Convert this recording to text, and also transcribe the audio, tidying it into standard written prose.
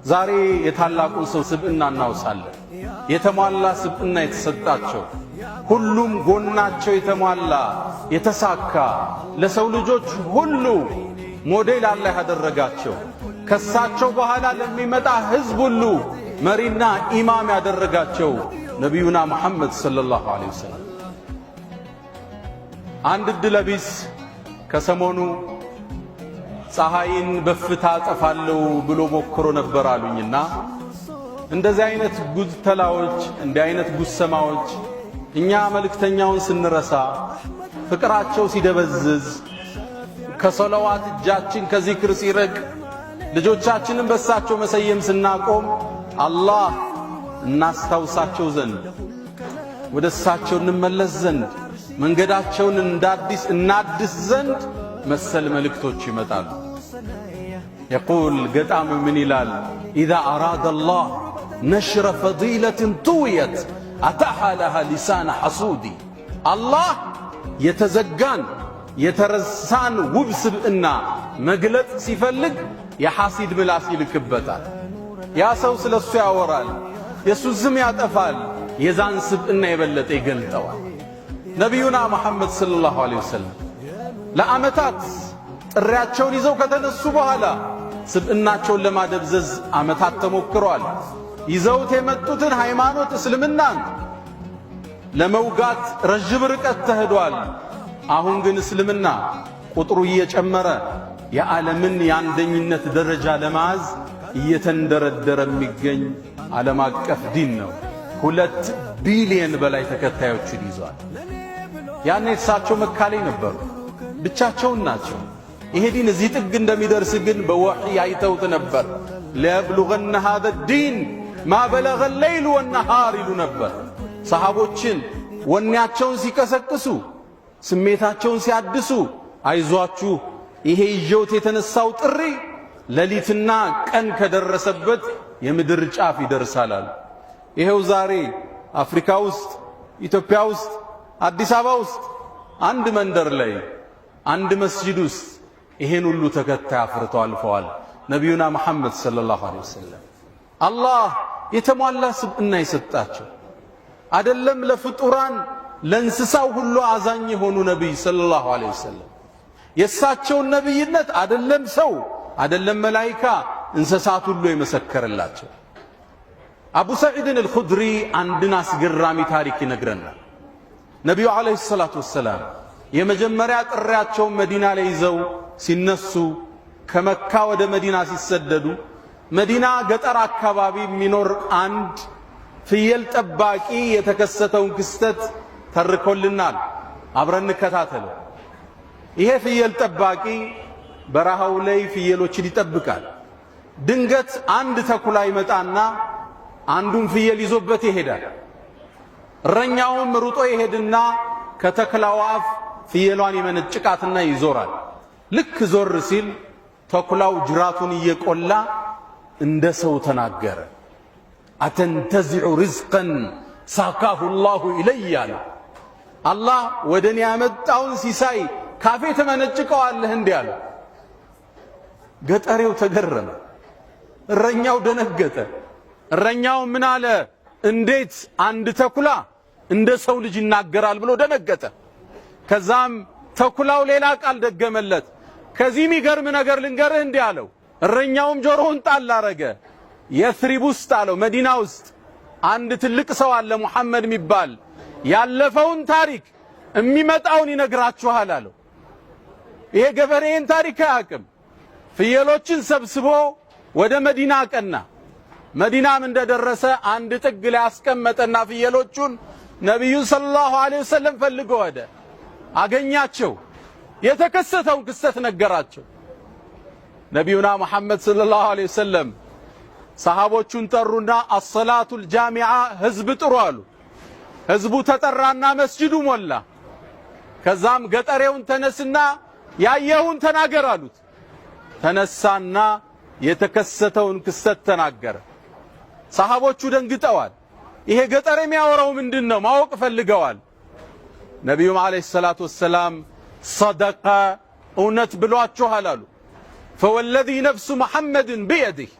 ዛሬ የታላቁን ሰው ስብዕና እናውሳለን። የተሟላ ስብዕና የተሰጣቸው፣ ሁሉም ጎናቸው የተሟላ፣ የተሳካ፣ ለሰው ልጆች ሁሉ ሞዴል አላህ ያደረጋቸው፣ ከሳቸው በኋላ ለሚመጣ ህዝብ ሁሉ መሪና ኢማም ያደረጋቸው ነቢዩና ሙሐመድ ሰለላሁ ዐለይሂ ወሰለም። አንድ ዕድለቢስ ከሰሞኑ ፀሐይን በፍታ አጠፋለሁ ብሎ ሞክሮ ነበር አሉኝና፣ እንደዚህ አይነት ጉድተላዎች፣ እንዲህ አይነት ጉሰማዎች እኛ መልእክተኛውን ስንረሳ፣ ፍቅራቸው ሲደበዝዝ፣ ከሰለዋት እጃችን ከዚክር ሲርቅ፣ ልጆቻችንን በሳቸው መሰየም ስናቆም፣ አላህ እናስታውሳቸው ዘንድ፣ ወደ እሳቸው እንመለስ ዘንድ፣ መንገዳቸውን እንዳዲስ እናድስ ዘንድ መሰል መልእክቶች ይመጣሉ። يقول ገጣሚ ምን ይላል? إذا أراد الله نشر فضيلة طويت أتاح لها لسان حسود። አላህ የተዘጋን የተረሳን ውብ ስብዕና መግለጽ ሲፈልግ የሐሲድ ምላስ ይልክበታል። ያ ሰው ስለ እሱ ያወራል፣ የእሱ ስም ያጠፋል፣ የዛን ስብዕና የበለጠ ይገልጠዋል። ነቢዩና መሐመድ ሰለላሁ ዐለይሂ ወሰለም ለዓመታት ጥሪያቸውን ይዘው ከተነሱ በኋላ ስብዕናቸውን ለማደብዘዝ ዓመታት ተሞክሯል። ይዘውት የመጡትን ሃይማኖት እስልምናን ለመውጋት ረዥም ርቀት ተሄዷል። አሁን ግን እስልምና ቁጥሩ እየጨመረ የዓለምን የአንደኝነት ደረጃ ለመያዝ እየተንደረደረ የሚገኝ ዓለም አቀፍ ዲን ነው። 2 ቢሊየን በላይ ተከታዮችን ይዟል። ያኔ እሳቸው መካ ላይ ነበሩ፣ ብቻቸውን ናቸው። ይሄ ዲን እዚህ ጥግ እንደሚደርስ ግን በወሕይ አይተውት ነበር። ليبلغن هذا الدين ما بلغ الليل والنهار ይሉ ነበር። ሰሃቦችን ወኔያቸውን ሲቀሰቅሱ፣ ስሜታቸውን ሲያድሱ፣ አይዟችሁ፣ ይሄ ይዤውት የተነሳው ጥሪ ሌሊትና ቀን ከደረሰበት የምድር ጫፍ ይደርሳል አሉ። ይሄው ዛሬ አፍሪካ ውስጥ፣ ኢትዮጵያ ውስጥ፣ አዲስ አበባ ውስጥ አንድ መንደር ላይ አንድ መስጂድ ውስጥ ይሄን ሁሉ ተከታይ አፍርተው አልፈዋል። ነቢዩና መሐመድ ሰለላሁ ዐለይሂ ወሰለም አላህ የተሟላ ስብዕና የሰጣቸው፣ አደለም ለፍጡራን ለእንስሳው ሁሉ አዛኝ የሆኑ ነቢይ ሰለላሁ ዐለይሂ ወሰለም፣ የእሳቸውን ነቢይነት አደለም ሰው፣ አደለም መላይካ፣ እንስሳት ሁሉ የመሰከረላቸው አቡ ሰዒድን አልኹድሪ አንድን አስገራሚ ታሪክ ይነግረናል። ነቢዩ ዓለይሂ ሰላቱ ወሰላም የመጀመሪያ ጥሪያቸውን መዲና ላይ ይዘው ሲነሱ፣ ከመካ ወደ መዲና ሲሰደዱ፣ መዲና ገጠር አካባቢ የሚኖር አንድ ፍየል ጠባቂ የተከሰተውን ክስተት ተርኮልናል። አብረን እንከታተል። ይሄ ፍየል ጠባቂ በረሃው ላይ ፍየሎችን ይጠብቃል። ድንገት አንድ ተኩላ ይመጣና አንዱን ፍየል ይዞበት ይሄዳል። እረኛውም ሩጦ ይሄድና ከተኩላው አፍ ፍየሏን ይመነጭቃትና ይዞራል። ልክ ዞር ሲል ተኩላው ጅራቱን እየቆላ እንደ ሰው ተናገረ። أتنتزع رزقا ساقه الله إلي አለ። አላህ ወደ እኔ ያመጣውን ሲሳይ ካፌ ትመነጭቀዋለህ እንዲህ አለ። ገጠሬው ተገረመ። እረኛው ደነገጠ። እረኛው ምን አለ? እንዴት አንድ ተኩላ እንደ ሰው ልጅ ይናገራል ብሎ ደነገጠ። ከዛም ተኩላው ሌላ ቃል ደገመለት። ከዚህ የሚገርም ነገር ልንገርህ እንዲህ አለው። እረኛውም ጆሮውን ጣል አረገ። የስሪብ ውስጥ አለው፣ መዲና ውስጥ አንድ ትልቅ ሰው አለ ሙሐመድ የሚባል፣ ያለፈውን ታሪክ የሚመጣውን ይነግራችኋል አለው። ይሄ ገበሬን ታሪክ አያውቅም። ፍየሎችን ሰብስቦ ወደ መዲና አቀና። መዲናም እንደደረሰ አንድ ጥግ ላይ አስቀመጠና ፍየሎቹን ነቢዩን ሰለላሁ ዐለይሂ ወሰለም ፈልጎ ወደ አገኛቸው። የተከሰተውን ክስተት ነገራቸው። ነቢዩና ሙሐመድ ሰለላሁ ዐለይሂ ወሰለም ሰሃቦቹን ጠሩና አሰላቱል ጃሚዓ ህዝብ ጥሩ አሉ። ህዝቡ ተጠራና መስጂዱ ሞላ። ከዛም ገጠሬውን ተነስና ያየኸውን ተናገር አሉት። ተነሳና የተከሰተውን ክስተት ተናገረ። ሰሃቦቹ ደንግጠዋል። ይሄ ገጠር የሚያወራው ምንድን ነው? ማወቅ ፈልገዋል። ነቢዩም ዓለይሂ ሰላቱ ወሰላም ሰደቀ፣ እውነት ብሏችኋል አሉ። فوالذي نفس محمد بيده።